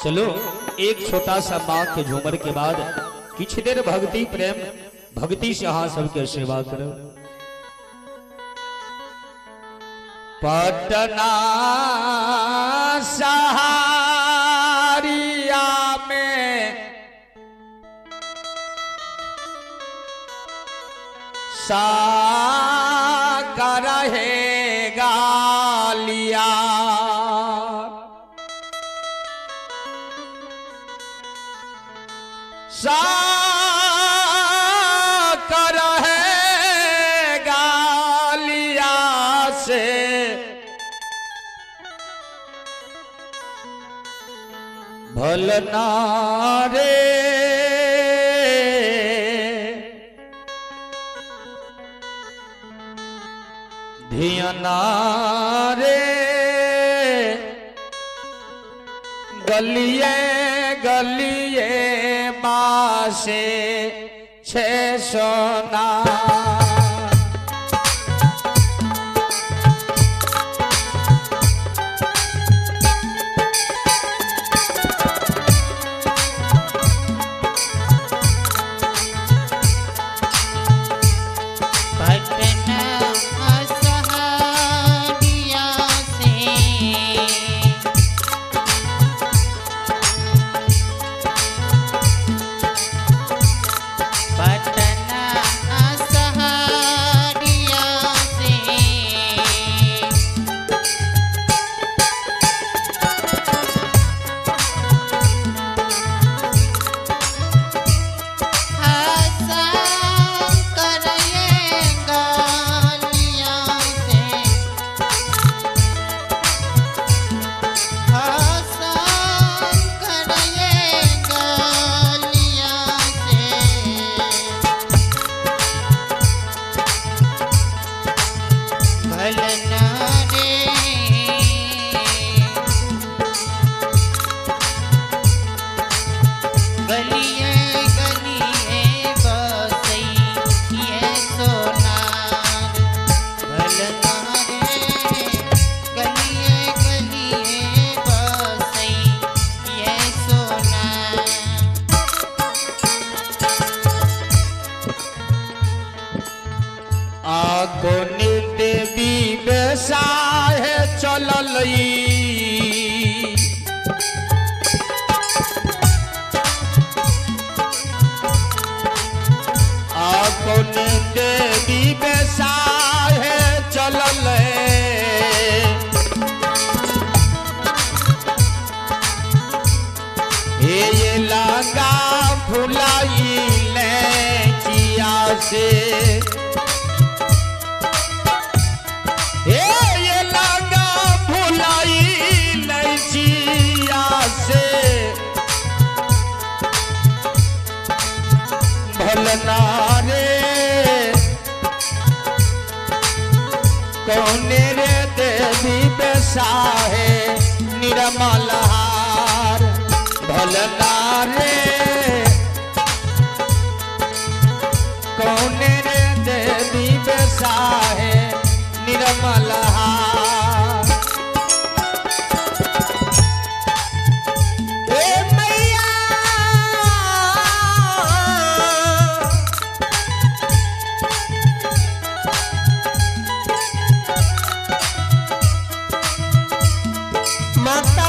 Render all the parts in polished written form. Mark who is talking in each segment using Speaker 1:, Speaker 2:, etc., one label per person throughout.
Speaker 1: चलो एक छोटा सा माँ के झूमर के बाद किछ देर भक्ति प्रेम भक्ति से अहाँ सबके सेवा करो। पटना सहारिया में सा रहेगा लिया, सा रहेगा लिया से भलना रे धियना रे गलिए गलिए बासे छे सोना।
Speaker 2: पटना सहारिया से पटना सहारिया से हसन करेगा लिया से हसन करेगा लिया से भलना रे गलिए गलिए बसई ये सोनार भलना रे गलिए गलिए बसई ये सोनार।
Speaker 1: आकोनी देवी बेसाहे चललई, आकोनी देवी बेसाहे चललई, हे ये लगा फुलाई ले चिया से, ये लगा भुलाई लैचिया से भलना रे कौने रे देवी बेसाहे निर्मल हार भलना रे कौने रे देवी बेसाहे निर्मल हार। ए मैया
Speaker 3: माता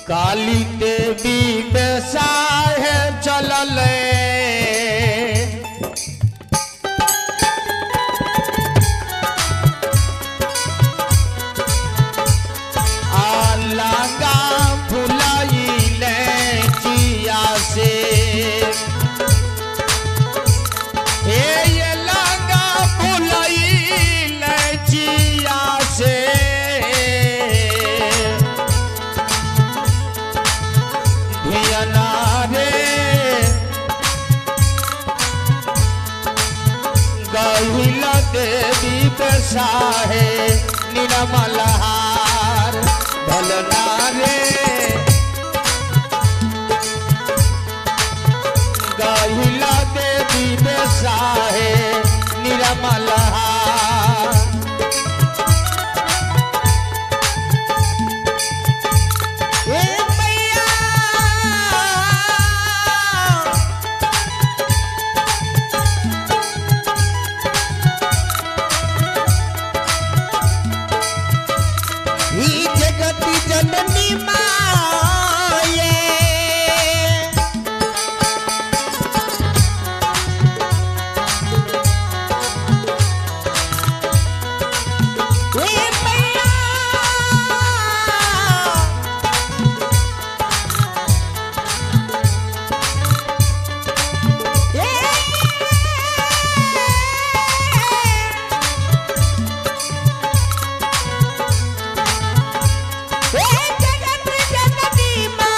Speaker 1: काली देवी बेसाहे चलल आ लागा भुलाइले जिया से ए ये लागा भुलाइले जिया से धियना रे गहिला देवी बेसाहे निरमल हार भलना रे गहिला देवी बेसाहे निरमल हार।
Speaker 2: ए मैया ई जगत जननी माये ए मैया ए जगत जननी माँ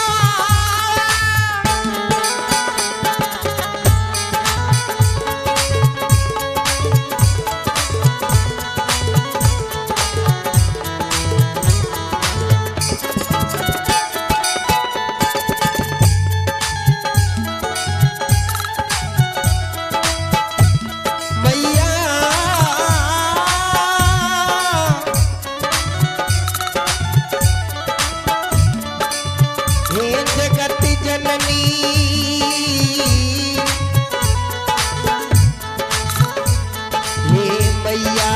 Speaker 2: मैया हे जगत जननी हे मैया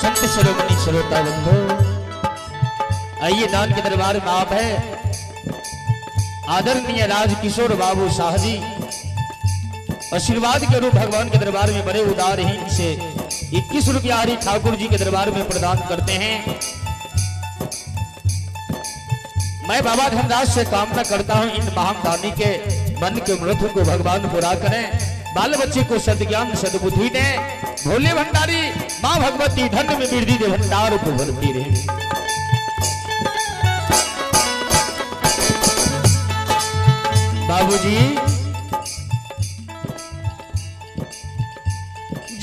Speaker 1: संत शिरोमणि श्रोता बंधु, आइए दान के दरबार में आप है आदरणीय राजकिशोर बाबू शाह जी आशीर्वाद के रूप भगवान के दरबार में बड़े उदार ही से 21 रुपया हरि ठाकुर जी के दरबार में प्रदान करते हैं। मैं बाबा धनराज से कामना करता हूं इन महान दानी के मन के मृत को भगवान पूरा करें, बाल बच्चे को सदज्ञान सद्बुद्धि दें, भोले भंडारी मां भगवती धन में वृद्धि दे, भंडार को भरती रहे। बाबूजी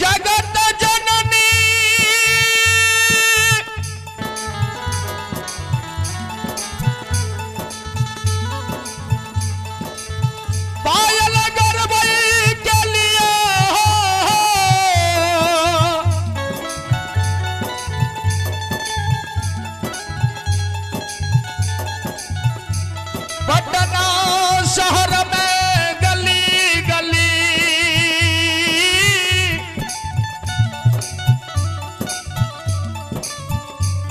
Speaker 1: जगत जननी पायल गरबई के लिए हो, पटना शहर में गली गली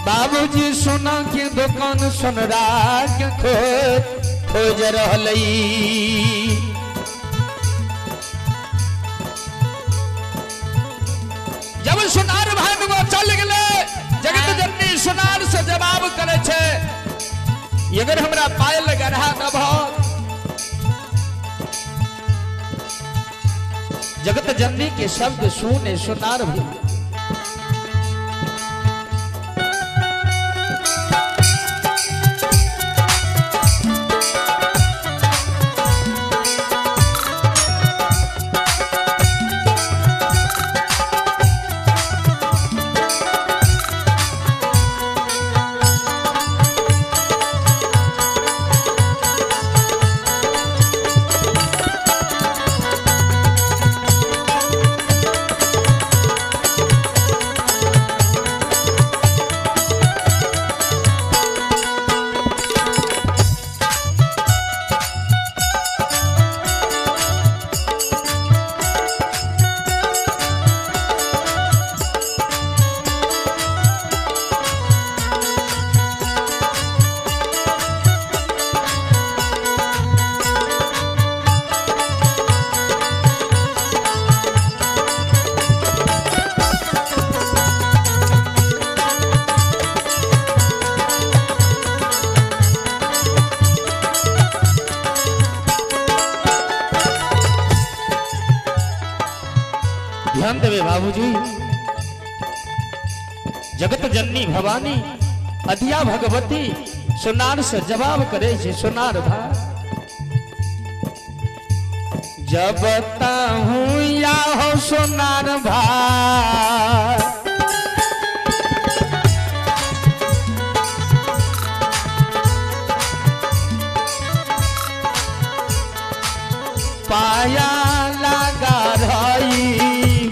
Speaker 1: बाबूजी सोना के दुकान सोनरा के खोज रहलई। जब सुनार अगर हमरा पायल गढ़ा दबह। जगत जननी के शब्द सुने सुनार भी ध्यान देवे बाबूजी। जगत जननी भवानी अधिया भगवती सोनार से जवाब करे छे सोनार भाई। जब ताहू या हो सोनार भाई, पाया लगा रही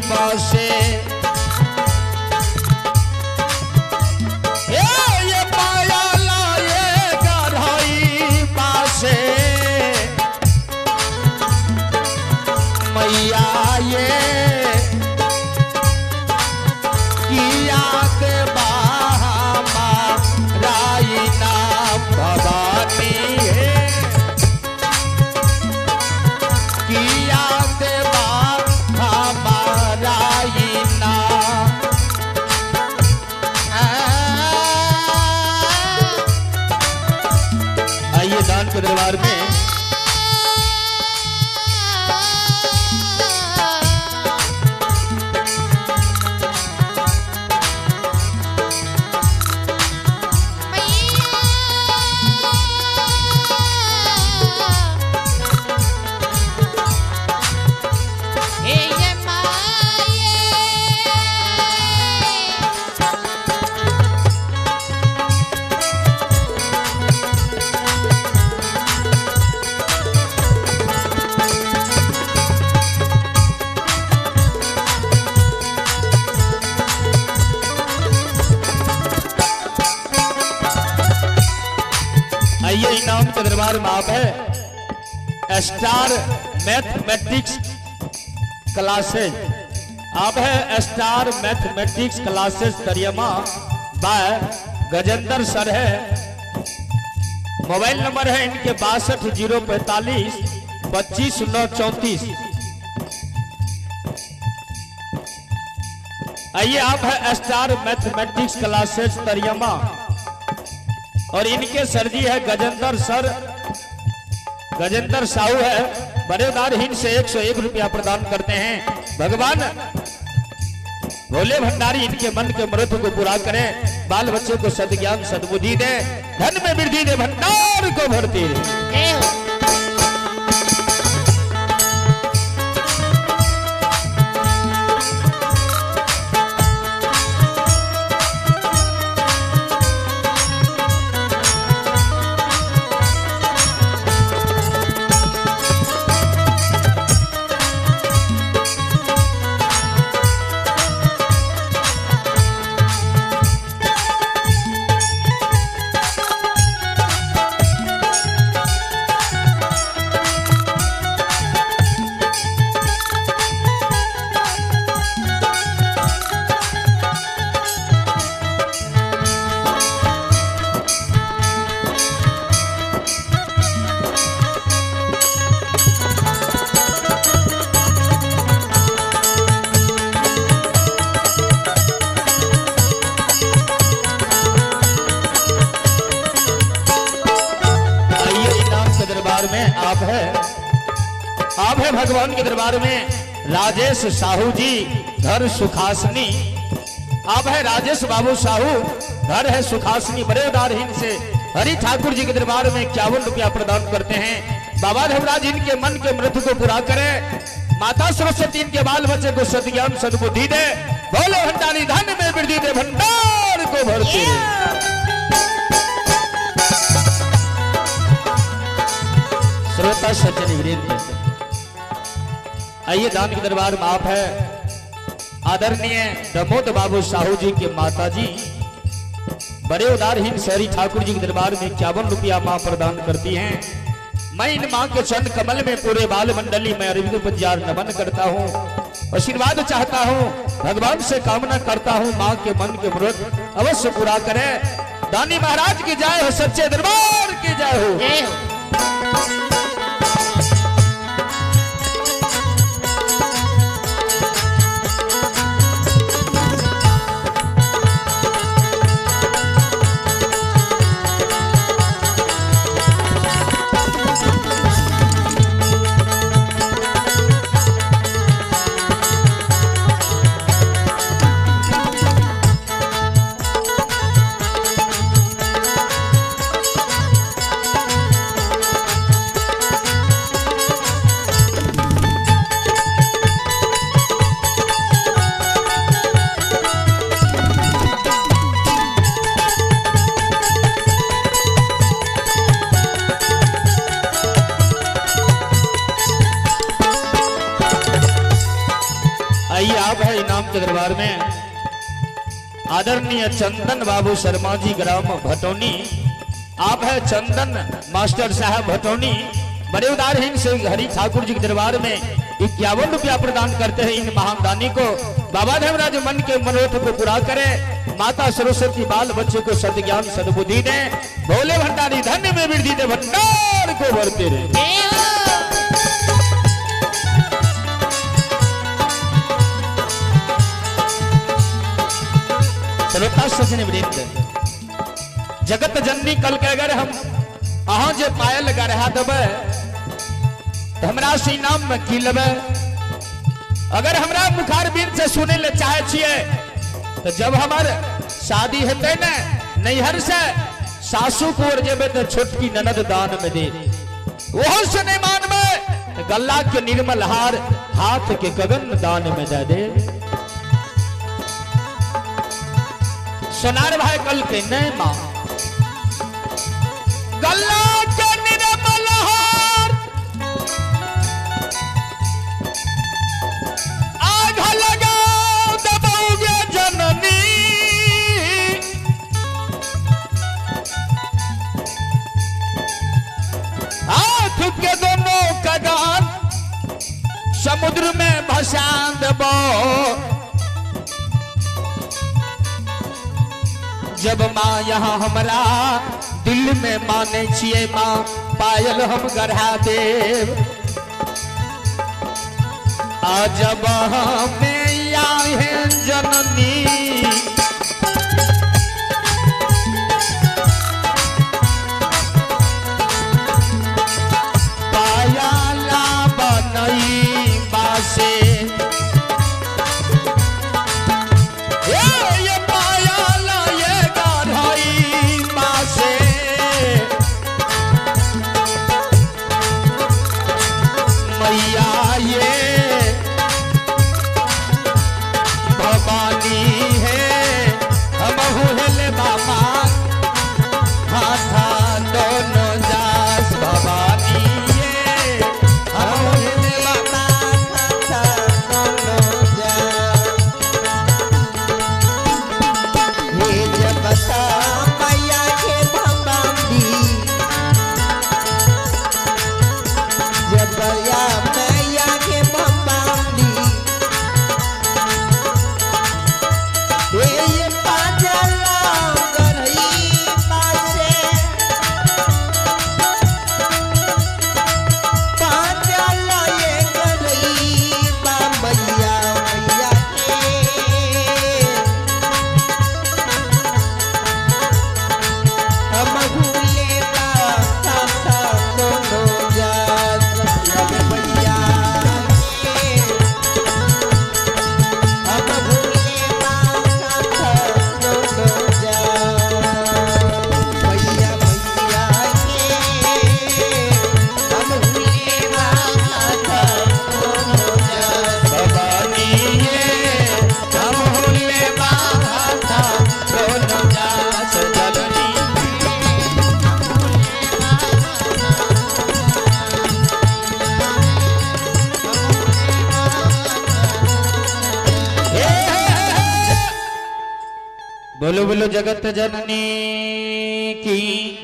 Speaker 1: बसे ये पाया लाए गढ़ई पासे मैया ये किया के बामा राई नाम भवानी है किया देवा हमारा नाम। आइए दान के दरबार में आइए इनाम के दरबार में आप है स्टार मैथमेटिक्स क्लासेज, आप है star mathematics classes Tariyama by Gajendra sir है। मोबाइल नंबर है इनके 62 045 25 9 34। आइए आप है स्टार मैथमेटिक्स क्लासेज तरियमा और इनके सर जी है गजेंद्र सर, गजेंद्र साहू है। बड़ेदार हिंद से 101 रुपया प्रदान करते हैं। भगवान भोले भंडारी इनके मन के मरथ को पूरा करें, बाल बच्चों को सदज्ञान सद्बुद्धि दे, धन में वृद्धि दे, भंडार को भरती दे। आप है भगवान के दरबार में राजेश साहू जी, घर सुखासनी। आप है राजेश बाबू साहू, घर है सुखासनी। बड़े उदारहीन से हरि ठाकुर जी के दरबार में 51 रुपया प्रदान करते हैं। बाबा धर्मराज इनके मन के मृत्यु को पूरा करे, माता सरस्वती इनके बाल बच्चे को सदज्ञान सद्बुद्धि दे, बोले भंडारी धन में वृद्धि दे, भंडार को भरते। श्रोता सज्जन वृंद, आइए दान के दरबार में आप है आदरणीय दमोद बाबू साहू जी के माता जी, बड़े उदारहीन शहरी ठाकुर जी के दरबार में 51 रुपया मां प्रदान करती हैं। मैं इन मां के चरण कमल में पूरे बाल मंडली में अरविंद पंजार नमन करता हूं, आशीर्वाद चाहता हूं, भगवान से कामना करता हूं मां के मन के व्रत अवश्य पूरा करे। दानी महाराज की जय हो, सच्चे दरबार की जय हो। आप है इनाम के दरबार में आदरणीय चंदन बाबू शर्मा जी, ग्राम भटौनी। आप है चंदन मास्टर साहब भटौनी, बड़े उदारहीन से हरि ठाकुर जी के दरबार में 51 रुपया प्रदान करते हैं। इन महान दानी को बाबा धर्मराज मन के मनोरथ को पूरा करे, माता सरस्वती बाल बच्चे को सदज्ञान सद्बुद्धि दे, भोले भंडारी धन में वृद्धि दे, भंडार को भरते रहे। श्रोता सजन वृंद, जगत जननी कल के अगर हम अहाँ जे पायल गढ़ा देबै तो हमरा से इनाम में की लेबै? अगर हमरा मुखारबिंद से सुनै ले चाहे छियै तो जब हमार शादी हेतै ने नैहर से सासू को ओर जेबै तो छोटकी ननद दान में दे, ओहो से नहीं मानबै तो गल्ला के निर्मल हार हाथ के गगन दान में दे दे। सोनार भाई कल के नहीं मां गल्ला के निर्मल हार आग लगा दबोगे जननी, हाथ के दोनों कगार समुद्र में भसा दबो। जब माँ यहाँ हमरा दिल में माने छिए माँ पायल हम गढ़ा देव, आ जब हमें आए जननी पायला बनई बासे, ये भवानी बोलो बोलो जगत जननी की।